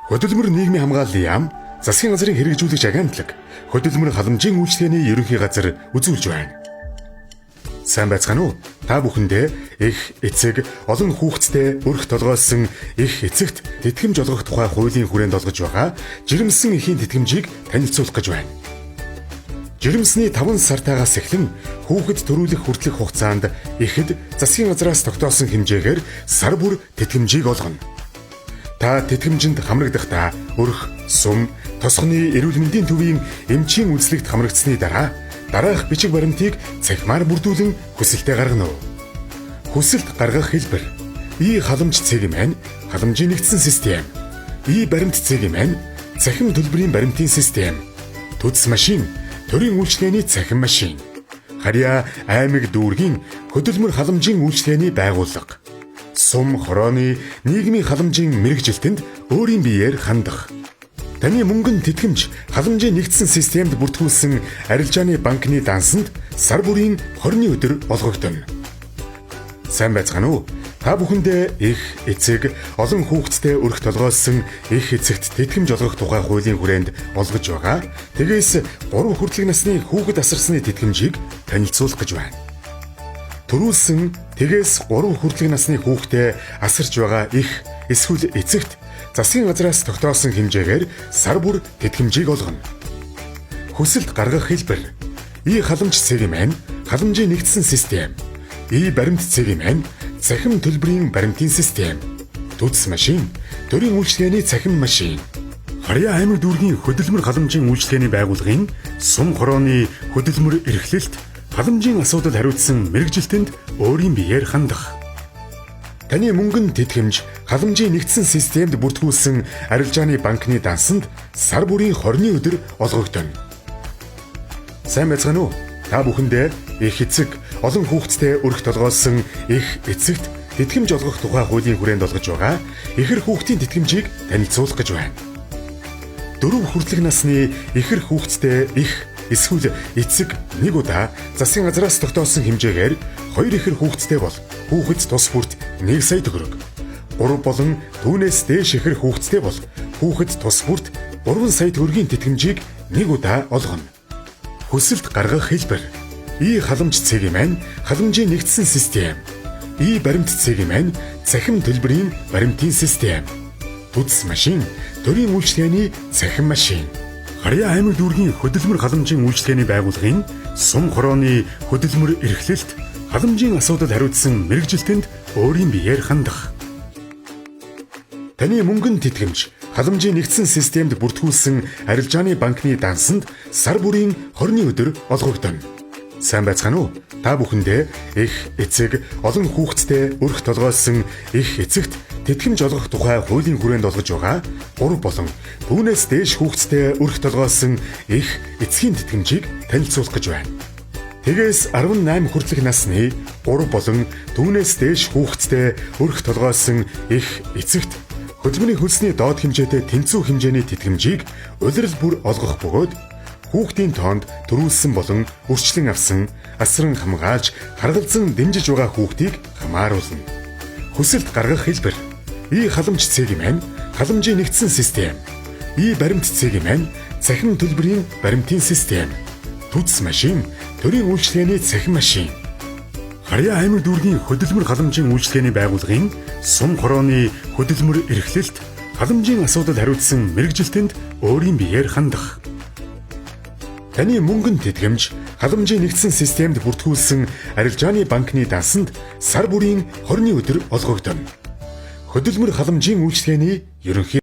Хөдөлмөр нийгмийн хамгааллын яам, засгийн газрын хэрэгжүүлэгч агентлаг, хөдөлмөр халамжийн үйлчилгээний ерөнхий газар үзүүлж байна. Сайн байцгаана уу? Та бүхэндээ эх эцэг олон хүүхэдтэй өрх толгойлсон эх эцэгт тэтгэмж олгох тухай хуулийн хүрээнд олгож байгаа жирэмсэн эхийн тэтгэмжийг танилцуулах гэж байна. Жирэмсний 5 сартаагаас эхлэн хүүхэд төрүүлэх хүртэлх хугацаанд эхэд засгийн газраас тогтоосон хэмжээгээр сар бүр тэтгэмжийг олгоно. Та тэтгэмжинд хамрагадахдаа өрх, сум, тосгоны эрүүл мэндийн төвийн эмчийн үйлчлэгт хамрагдсаны дараа дараах бичиг баримтыг цахимаар бүрдүүлэн хүсэлтээ гаргана уу? Хүсэлт гаргах хэлбэр: И халамж цэг мн халамжийн нэгдсэн систем, И баримт цэг мн цахим төлбөрийн баримтын систем, Түдс машин төрийн үйлчилгээний цахим машин, Харьяа аймаг дүүргийн хөдөлмөр халамжийн үйлчилгээний байгууллага, сум хорооны нийгмийн халамжийн мэргэжилтэнд өөрийн биеэр хандах. Таны мөнгөн тэтгэмж халамжийн нэгдсэн системд бүртгүүлсэн арилжааны банкны дансанд сар бүрийн 20-ны өдөр олгогдоно. Сайн байцгаана уу? Та бүхэндээ эх эцэг олон хүүхэдтэй өрх толгойлсон эх эцэгт тэтгэмж олгох тухай хуулийн хүрээнд олгож байгаа. Тэгээс 3 хүртэлх насны хүүхэд асарсны тэтгэмжийг танилцуулах гэж байна. Төрүүлсэн тэгээс 3 хүртэлх насны хүүхдээ асарч байгаа эх эсвэл эцэгт засгийн газраас тогтоосон хэмжээгээр сар бүр тэтгэмжийг олгоно. Хүсэлт гаргах хэлбэр: И халамж цэг мн халамжийн нэгдсэн систем, И баримт цэг мн цахим төлбөрийн баримтын систем, Түдс машин төрийн үйлчилгээний цахим машин, Харьяа аймаг дүүргийн хөдөлмөр халамжийн үйлчилгээний байгууллагын сум хорооны хөдөлмөр эрхлэлт халамжийн асуудал хариуцсан мэргэжилтэнд өөрийн биеэр хандах. Таны мөнгөн тэтгэмж халамжийн нэгдсэн системд бүртгүүлсэн арилжааны банкны дансанд сар бүрийн 20-ны өдөр олгогдоно. Сайн байцгаана уу? Та бүхэндээ эх эцэг олон хүүхэдтэй өрх толгойлсон эх эцэгт тэтгэмж олгох тухай хуулийн хүрээнд олгож байгаа ихэр хүүхдийн тэтгэмжийг танилцуулах гэж байна. 4 хүртэлх насны ихэр хүүхэдтэй эх эсвэл эцэг нэг удаа засгийн газраас тогтоосон хэмжээгээр хоёр ихэр хүүхэдтэй бол хүүхэд тус бүрт 1 сая төгрөг. 3 болон түүнээс дээш ихэр хүүхэдтэй бол хүүхэд тус бүрт 3 сая төгрөгийн тэтгэмжийг нэг удаа олгоно. Хүсэлт гаргах хэлбэр: И халамж цэг мн халамжийн нэгдсэн систем, И баримт цэг мн цахим төлбөрийн баримтын систем, Түдс машин төрийн үйлчилгээний цахим машин, Харьяа аймаг дүүргийн хөдөлмөр халамжийн үйлчилгээний байгууллагын сум хорооны хөдөлмөр эрхлэлт халамжийн асуудал хариуцсан мэргэжилтэнд өөрийн биеэр хандах. Таны мөнгөн тэтгэмж халамжийн нэгдсэн системд бүртгүүлсэн арилжааны банкны дансанд сар бүрийн 20-ны өдөр олгогдоно. Сайн байцгаана уу? Та бүхэндээ эх эцэг олон хүүхэдтэй өрх толгойлсон эх эцэгт тэтгэмж олгох тухай хуулийн хүрээнд олгож байгаа 3 болон түүнээс дээш хүүхэдтэй өрх толгойлсон эх эцгийн тэтгэмжийг танилцуулах гэж байна. Тэгээс 18 хүртэлх насны 3 болон түүнээс дээш хүүхэдтэй өрх толгойлсон эх эцэгт хөдөлмөрийн хөлсний доод хэмжээтэй тэнцүү хэмжээний тэтгэмжийг улирал бүр олгох бөгөөд хүүхдийн тоонд төрүүлсэн болон үрчлэн авсан, асран хамгаалж, харгалзан дэмжиж байгаа хүүхдийг хамааруулна. Хүсэлт гаргах хэлбэр: И халамж цэг мн халамжийн нэгдсэн систем, И баримт цэг мн цахим төлбөрийн баримтын систем, Түдс машин төрийн үйлчилгээний цахим машин, Харьяа аймаг дүүргийн хөдөлмөр халамжийн үйлчилгээний байгууллагын сум хорооны хөдөлмөр эрхлэлт халамжийн асуудал хариуцсан мэргэжилтэнд өөрийн биеэр хандах. Таны мөнгөн тэтгэмж халамжийн нэгдсэн системд бүртгүүлсэн арилжааны банкны дансанд сар бүрийн 20-ны өдөр олгогдоно. Хөдөлмөр халамжийн үйлчилгээний ерөнхий